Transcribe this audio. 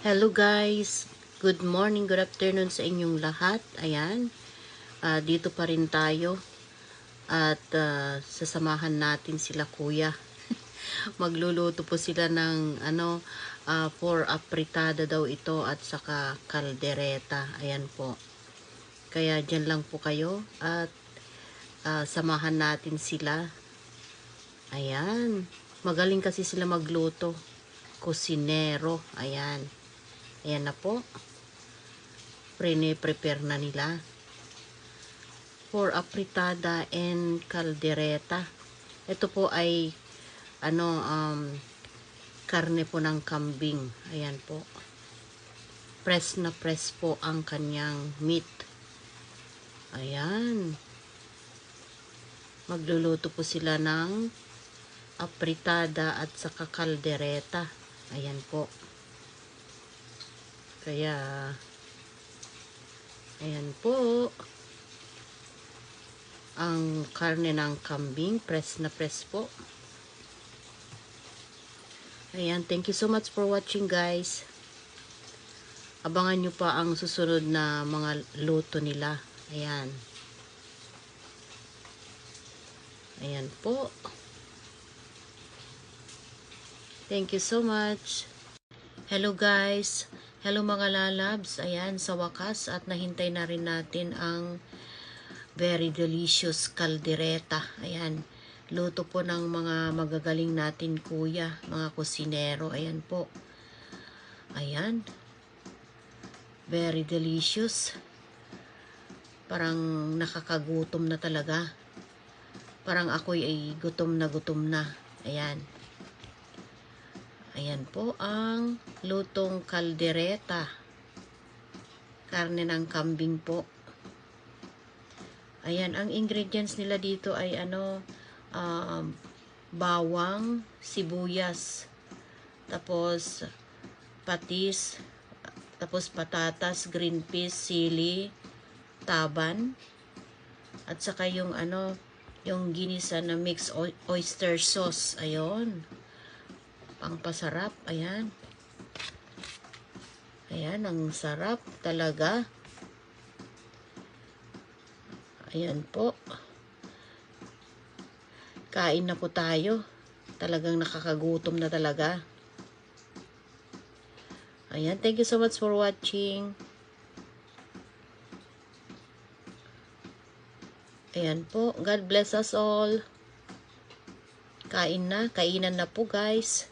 Hello guys, good morning, good afternoon sa inyong lahat. Ayan, dito pa rin tayo at sasamahan natin sila kuya. Magluluto po sila ng for apritada daw ito at saka kaldereta. Ayan po. Kaya dyan lang po kayo at samahan natin sila. Ayan, magaling kasi sila magluto. Kusinero, ayan. Ayan na po. Prepare na nila. For apritada and caldereta. Ito po ay karne po ng kambing. Ayan po. Press na press po ang kanyang meat. Ayan. Magluluto po sila ng apritada at saka caldereta. Ayan po. Kaya ayan po ang karne ng kambing, press na press po. Ayan, thank you so much for watching guys. Abangan nyo pa ang susunod na mga luto nila. Ayan. Ayan po. Thank you so much. Hello guys. Hello mga lalabs. Ayan, sa wakas at nahintay na rin natin ang very delicious caldereta. Ayan. Luto po ng mga magagaling natin kuya, mga kusinero. Ayan po. Ayan. Very delicious. Parang nakakagutom na talaga. Parang ako'y ay gutom na. Ayan. Ayan po ang lutong kaldereta. Karne ng kambing po. Ayan, ang ingredients nila dito ay bawang, sibuyas, tapos patis, tapos patatas, green peas, sili, taban, at saka yung yung ginisa na mixed oyster sauce. Ayon. Pangpasarap. Ayan. Ayan, ang sarap talaga. Ayan po. Kain na po tayo. Talagang nakakagutom na talaga. Ayan, thank you so much for watching. Ayan po. God bless us all. Kainan na po guys.